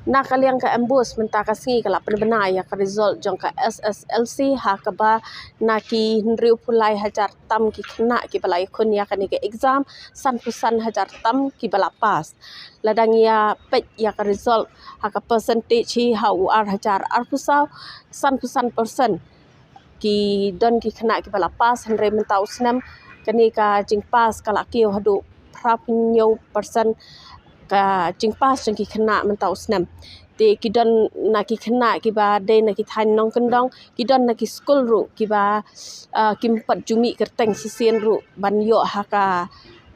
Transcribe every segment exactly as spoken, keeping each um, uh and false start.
Na ka liang ka MBOSE mynta ka sngi ka la pynbna ïa ka result jong ka SSLC ha kaba na ki hynriewphew lai hajar tam ki khynnah kiba la ïakhun ïa kane ka exam, sanphew san hajar tam kiba la pass. Lada ngi ïa peit ïa ka result ha ka percentage hi ha u ar hajar arphew saw, sanphew san percent ki don ki khynnah kiba la pass, hynrei mynta u snem kane ka jingpass ka la kiew haduh phraphew hynñiew percent ka jingpass jong ki khynnah mynta u snem. Te ki don na ki khynnah kiba dei na ki thaiñ nongkyndong, ki don na ki skul ruh kiba, ah, kim pat ju mih kyrteng shisien ruh ban ïoh ha ka,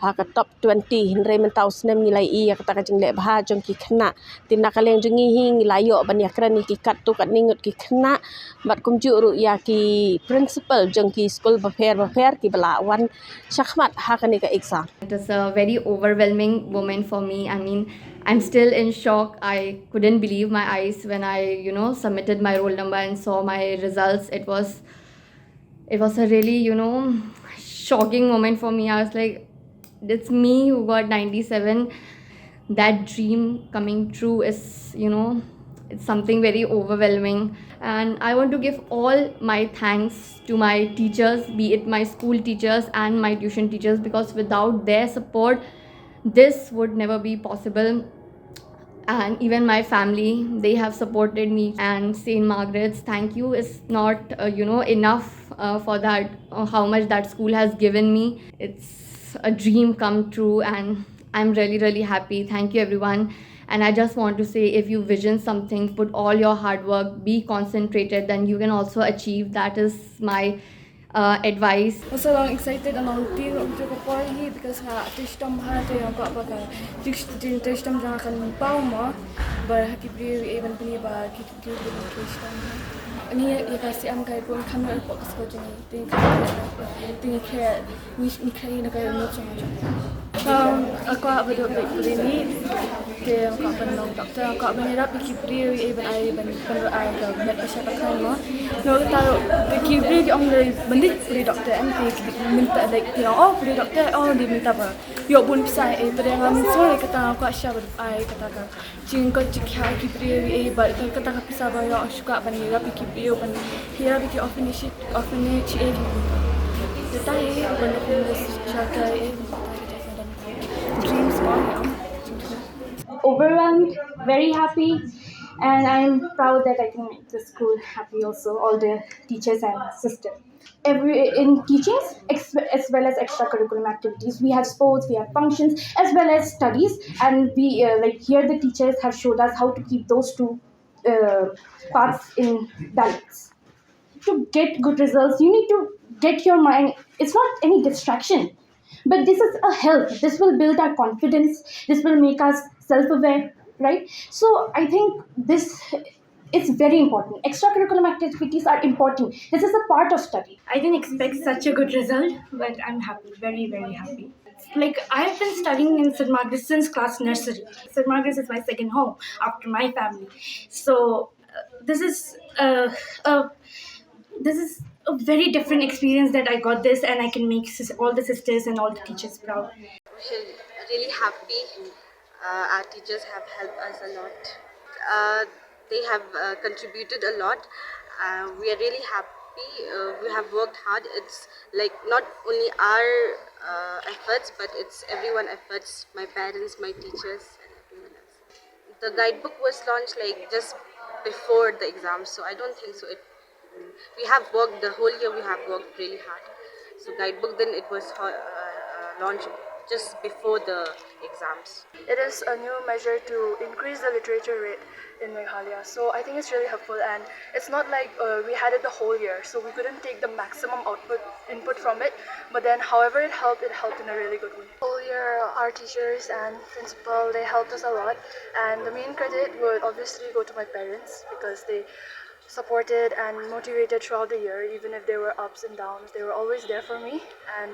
ha ka top twenty, hynrei mynta u snem ngi la ïohi ïa kata ka jingleh bha jong ki khynnah. Te na ka liang jong ngi hi ngi la ïoh ban ïakren ïa ki katto katne ngut ki khynnah, bad kumjuh ruh ïa ki principal jong ki skul bapher bapher kiba la wan shakhmat ha kane ka exam. It was a very overwhelming moment for me. I mean, I'm still in shock. I couldn't believe my eyes when I, you know, submitted my roll number and saw my results. It was, it was a really, you know, shocking moment for me. I was like, it's me who got ninety-seven. That dream coming true is, you know, it's something very overwhelming. And I want to give all my thanks to my teachers, be it my school teachers and my tuition teachers, because without their support, this would never be possible. And even my family, they have supported me. And St. Margaret's, thank you is not, uh, you know, enough, uh, for that, uh, how much that school has given me. It's a dream come true, and I'm really, really happy. Thank you, everyone. And I just want to say, if you vision something, put all your hard work, be concentrated, then you can also achieve. That is my, uh, advice. Nga sa long excited, nga long thrilled ïa ka por hi because nga trei shitom bha, te nga kwah ba ka jing, jingtrei shitom jong nga kan paw mo, ba ha ki briew eh ban pyni ba ki, ki, ki trei shitom bha. Ngi ïa ka siam ka ïa pun kan ïa pok ka skul jong ngi, te ngi khreh, te ngi khreh, ngi, ngi khreh na ka ïa ngi. Um, nga kwah ba dei pule ni, te nga kwah ban long doctor, nga kwah ban ïarap ïa ki briew eh ban ai, ban, ban ai ka met ba shai ba khlaiñ mo. Namar kata ruh ki briew ki ong lei ban dei pule doctor, em, te ki mynta, like, ki ong, oh, pule doctor, oh, dei mynta ba ïoh bun pisa eh, te nga mynsngew ïa kata, nga kwah shai ban ai kata ka jingkoit jingkhiah ki briew eh, bad kata ka pisa ba ïoh shu kwah ban ïarap ïa ki briew, ban ïarap ïa ki orphanage, orphanage eh. Kata eh ban homeless shelter eh, kata ka jaka dan dreams mo, you know. Overwhelmed, very happy, and I'm proud that I can make the school happy also, all the teachers and system. Every, in teachings, ex-, as well as extracurriculum activities. We have sports, we have functions, as well as studies, and we, uh, like, here the teachers have showed us how to keep those two, uh, parts in balance. To get good results, you need to get your mind, it's not any distraction, but this is a help. This will build our confidence, this will make us self-aware, right? So I think this, it's very important. Extracurriculum activities are important. This is a part of study. I didn't expect such a good result, but I'm happy, very, very happy. Like, I've been studying in St. Margaret's since class nursery. St. Margaret's is my second home after my family. So, uh, this is, uh, a, this is a very different experience that I got this, and I can make sis-, all the sisters and all the teachers proud. We're really happy. Uh, our teachers have helped us a lot. Uh, they have, uh, contributed a lot. Uh, we are really happy. Uh, we have worked hard. It's, like, not only our, uh, efforts, but it's everyone efforts, my parents, my teachers, and everyone else. The guidebook was launched, like, just before the exam, so I don't think so. It, we have worked the whole year. We have worked really hard. So guidebook, then it was ho-, uh, uh, launched just before the exams. It is a new measure to increase the literature rate in Meghalaya. So I think it's really helpful, and it's not like, uh, we had it the whole year, so we couldn't take the maximum output, input from it. But then, however it helped, it helped in a really good way. Whole year, our teachers and principal, they helped us a lot, and the main credit would obviously go to my parents because they supported and motivated throughout the year, even if there were ups and downs. They were always there for me, and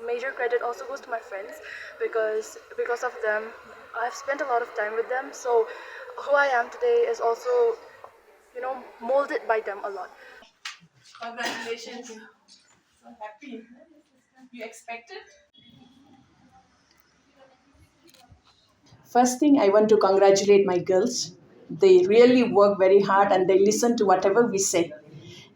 major credit also goes to my friends because, because of them, I've spent a lot of time with them. So who I am today is also, you know, molded by them a lot. Congratulations. So happy. You expected? First thing, I want to congratulate my girls They really work very hard and they listen to whatever we say.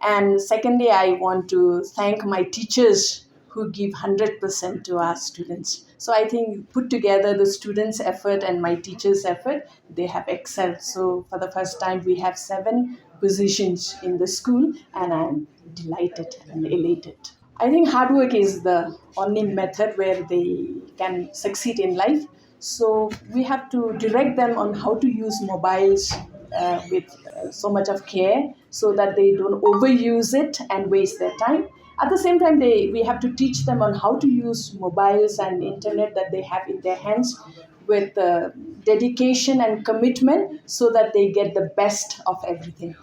And secondly, I want to thank my teachers who give hundred percent to our students. So I think, put together, the students' effort and my teachers' effort, they have excelled. So for the first time, we have seven positions in the school, and I'm delighted and elated. I think hard work is the only method where they can succeed in life. So we have to direct them on how to use mobiles uh, with uh, so much of care, so that they don't overuse it and waste their time. At the same time, they we have to teach them on how to use mobiles and internet that they have in their hands with uh, dedication and commitment, so that they get the best of everything.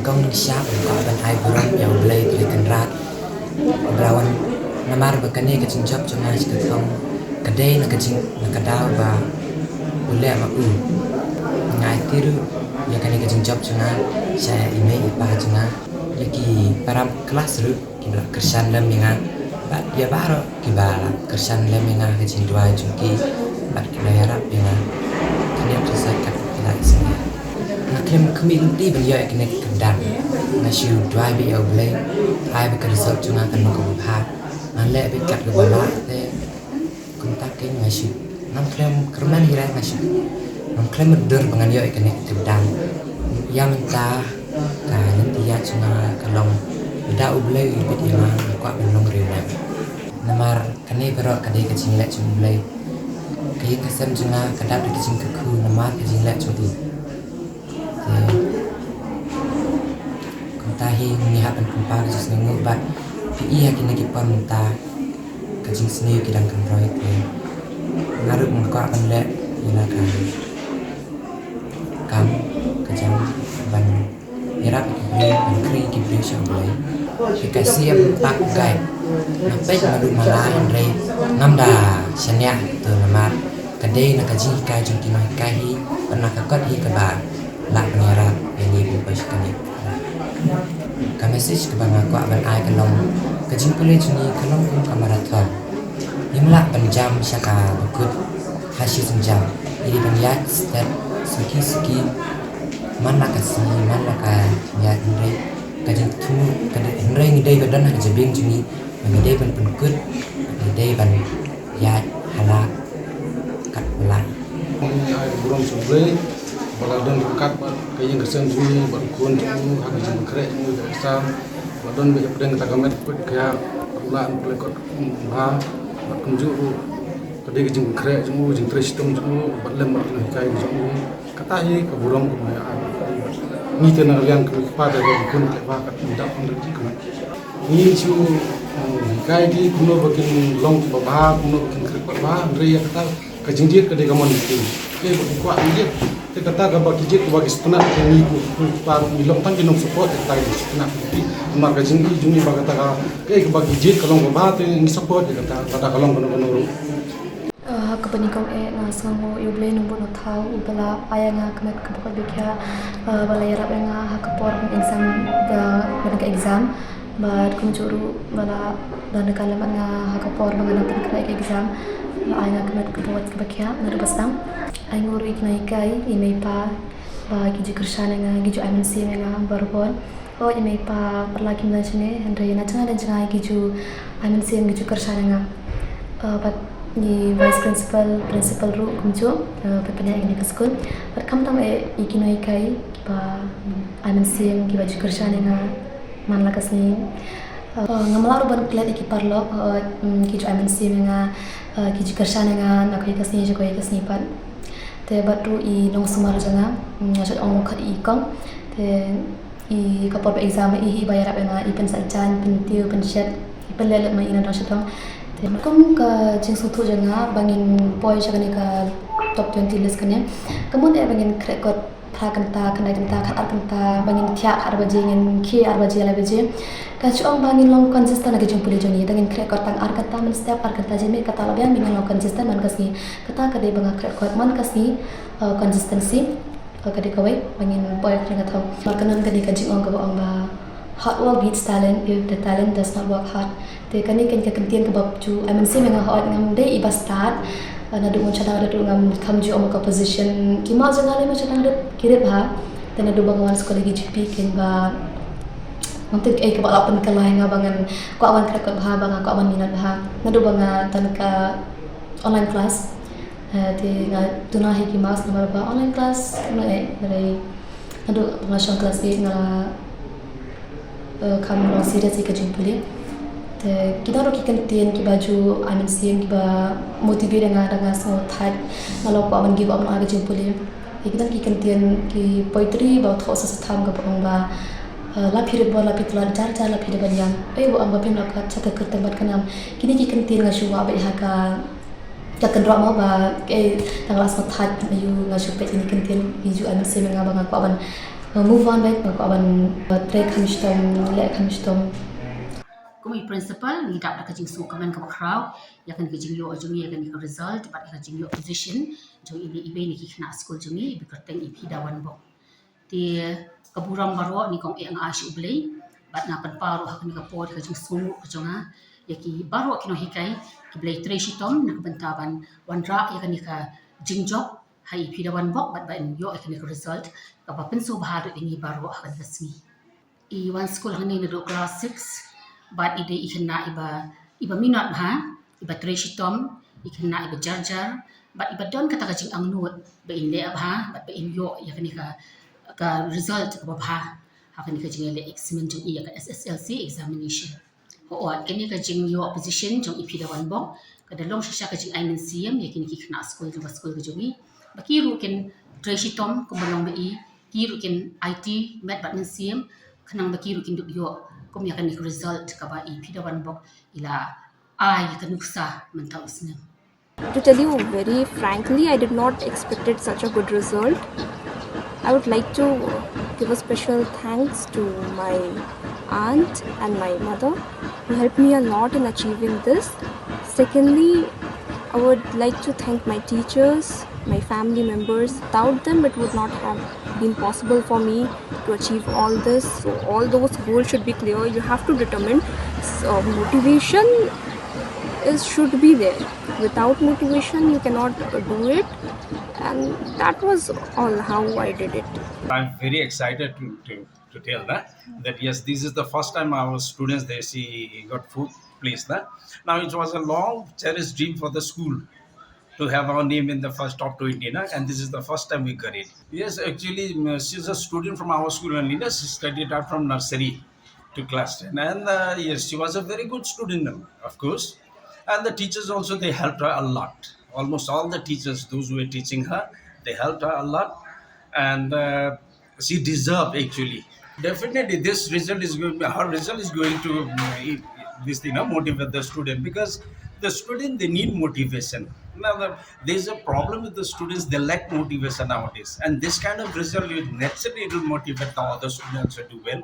Kong ning sha ban kwah ban ai burom ïa U Blei Trai Kynrad. Rawan namar ba kane ka jingjop jong nga sha ka kong ka dei na ka jing na ka daw ba u leh ma u. Nga ai tiru ïa kane ka jingjop jong nga sha ïa i mei i pa jong nga, ïa ki para klas ruh kiba la kyrshan lem ïa nga bad ïa baroh kiba la kyrshan lem ïa nga ha ka jingduwai jong ki bad kiba la ïarap ïa nga. Kane ka sait kat ki la isnei. Nga khlem khmih lynti ban ïoh ïa kane ka kyrdan. Nga shu duwai beit ïa U Blei ai ba ka result jong nga kan long kaba bha. Nga leh beit kat kaba lah te kumta kein nga shu ngam khlem kyrmen hi re, nga shu ngam khlem dur ba ngan ïoh ïa kane ka kyrdan. Ïa mynta ka lynti ïaid jong nga ka long lada U Blei u bit ïa nga, nga kwah ban long riewlem. Namar kane baroh ka dei ka jingleh jong U Blei. Ka ïing ka sem jong nga ka dap da ka jingkyrkhu namar ka jingleh jong u. Te kumta hi ngi hap ban pynpaw ka jingsngewnguh bad phi i ha kine ki por mynta ka jingsniew ki dang kynroi. Te nga ruh nga kwah ban leh ïa la ka kam ka jam ban ïarap ïa ki briew, ban khring ïa ki briew sha U Blei. Ïa ka siem pak gai nga peit ma dum ma la hynrei ngam da shaniah to namar ka dei na ka jinghikai jong ki nonghikai hi bad na ka kot hi kaba lah ban ïarap ïa ngi ban poi sha kane. Ka message kaba nga kwah ban ai ka long ka jingpule jong ngi ka long kum ka marathon. Ngim lah ban jam sha kaba kut ha shi sien jam. Ngi dei ban ïaid step suki suki man la ka sngi man la ka ïaid hynrei ka jingthmu ka dei hynrei ngi dei ban don ha ka jabieng jong ngi ba ngi dei ban pynkut ngi dei ban ïaid ha la kat ba lah. Ngi ai burom sha U Blei ba la don ryngkat bad ka ïing ka sem jong ngi bad u khun jong u ha ka jingkhreh jong u ka exam ba don ba ïa pdeng kata ka met kut ka ïa u la pule kot bha bad kumjuh ruh ka dei ka jingkhreh jong u jingtrei shitom jong u bad lem bad ka hikai jong u. Kata hi ka burom ka maya ai. Ngi te na liang ka kpa te ka khun ka ba ka dap hynrei ki kma. Ngi shu hikai ki kumno ba kin long ba bha kumno ba kin khreh ba bha hynrei ïa kata ka jingjied ka dei ka mon ki. Te ba ki kwah jingjied te kata ka ba ki jied ka ba ki sngewtynnat ka ngi ku ku kpa ngi long tang ki nong support kata ki sngewtynnat ki. Namar ka jingjied jong ngi ba kata ka ka ba ki jied ka long ba bha te ngi support ïa kata kata ka long kano kano ruh. Ha kaba nyngkong eh nga sngewnguh ïa U Blei Nongbuh Nongthaw uba la ai ïa nga ka met kaba koit ba khiah, ba la ïarap ïa nga ha ka por exam, da ban ka exam bad kumjuh ruh ba la don ka lem bad nga ha ka por ba nga dang pynkhreh ka exam. La ai nga ka met kaba koit kaba khiah naduh ba sdang. Ainguh ruh ïa ki nonghikai, i mei i pa ba ki ju kyrshan ïa nga, ki ju ai mynsiem ïa nga baroh. Hooid i mei i pa pat la kim don shane hynrei na jngai na jngai ki ju ai mynsiem ki ju kyrshan ïa nga. Bad i vice principal, principal ruh kumjuh ba pynïaid ïa kane ka skul. Bad khamtam eh i ki nonghikai kiba ai mynsiem kiba ju kyrshan ïa nga man la ka sngi. Ngam lah ruh ban klet ïa ki paralok, ki ju ai mynsiem ïa nga, ki ju kyrshan ïa nga na kawei ka sngi sha kawei ka sngi pat. Te bad ruh i nongsumar jong nga, nga shu ong khot i kong. Te i ka por ba exam i hi ba ïarap ïa nga, i pynsah jan, pyntiew, pynshet, i pynleh leh ma i na dong sha dong. Te kum ka jingsngewthuh jong nga ba ngin poi sha kane ka top twenty list kane, ka mut eh ba ngin khreh kot phra kynta, khyndai kynta, khatar kynta, ba ngin thiah khatar baje, ngin khie ar baje, lai baje. Ka shu ong ba ngin long consistent ha ka jingpule jong ngi, da ngin khreh kot tang ar kynta mynstep, ar kynta janmiet, kata la biang ba ngin long consistent man ka sngi. Kata ka dei ba nga khreh kot man ka sngi. Consistency ka dei kawei ba ngin poi ha kane ka thong. Namar kane ka dei ka jingong kaba ong ba Hard work beats talent if the talent does not work hard. Te kane ka ktien kaba ju ai mynsiem ïa nga hooid, ngam dei iba stad. Naduh ngan sdang, naduh ngam kham ju ong ka position ki ma jong nga lei ma sdang, naduh ki rit bha. Te naduh ba nga wan skul ha ki G P kein ba ngam tip ei kaba la pynkylla ïa nga ba ngan kwah ban khreh kot bha, ba nga kwah ban minot bha. Naduh ba nga don ka online class, eh, te nga tuna hi ki marks namar ba online class, no, eh, naduh ba nga shong class eight nga la eh, kham long serious ïa ka jingpule. Te ki don ruh ki ktien kiba ju ai mynsiem, kiba motivate ïa nga, da nga sngewthait, nga la kwah ban give up noh ïa ka jingpule. Te ki don ki ktien, ki poetry ba thoh sa sa tham kaba ong ba, eh, la phi rit bor la phi tlot, jar jar la phi da ban ïam. Ei, u ong ba phim lap kat sha ka kyrteng bad ka nam. Kine ki ktien nga shu wah beit ha ka ka kynroh mo ba, eh, tang la sngewthait, ïa u nga shu peit ïa kine ki ktien, ki ju ai mynsiem ïa nga ba nga kwah ban, eh, move on beit, nga kwah ban, eh, trei kham shitom, leh kham shitom. Kum i principal, ngi dap da ka jingsngewkmen kaba khraw ïa kane ka jingïoh jong ngi, ïa kane ka result bad ïa ka jingïoh position jong i, i, iwei na ki khynnah skul jong ngi, iba kyrteng i Phidawanbok. Te ka burom baroh ngi kong eh nga ai sha U Blei, bad nga pynpaw ruh ha kane ka por ka jingsngewnguh ka jong nga ïa ki baroh ki nonghikai, ki ba la trei shitom na ka bynta ban wanrah ïa kane ka jingjop ha i Phidawanbok bad ban ïoh ïa kane ka result kaba pynsngewbha ruh ïa ngi baroh ha kane ka sngi. I wan skul hangne naduh class six, bad i dei i khynnah iba, iba minot bha, iba trei shitom, i khynnah iba jar jar, bad iba don kata ka jingangnud ba in leh bha bad ba in ïoh ïa kane ka, ka result kaba bha ha kane ka jingïaleh exam jong i, ïa ka S S L C examination. Hooid, kane ka jingïoh position jong i Phidawanbok ka da long shisha ka jingai mynsiem ïa kine ki khynnah skul jong ka skul ka jong i, ba ki ruh kin trei shitom kumba long ba i, ki ruh kin aiti met bad mynsiem, khnang ba ki ruh kin dup ïoh kum ïa kane ka result kaba i Phidawanbok i la ai ïa ka nuksa mynta u snem. To tell you very frankly, I did not expected such a good result. I would like to give a special thanks to my aunt and my mother who helped me a lot in achieving this. Secondly, I would like to thank my teachers, my family members. Without them, it would not have been possible for me to achieve all this. So all those goals should be clear. You have to determine. So motivation is, should be there. Without motivation, you cannot do it. And that was all how I did it. I'm very excited to, to, to tell that, that yes, this is the first time our students, they see, got fourth place. That now it was a long cherished dream for the school to have our name in the first top twenty, na? And this is the first time we got it. Yes, actually, mm, she's a student from our school only, na? She studied out from nursery to class ten. And, uh, yes, she was a very good student, of course. And the teachers also, they helped her a lot. Almost all the teachers, those who were teaching her, they helped her a lot. And, uh, she deserved, actually. Definitely, this result is going, her result is going to, mm, this thing, uh, motivate the student, because the student, they need motivation. Now, the, there's a problem with the students, they lack motivation nowadays. And this kind of result, you naturally, it will motivate the other students to do well.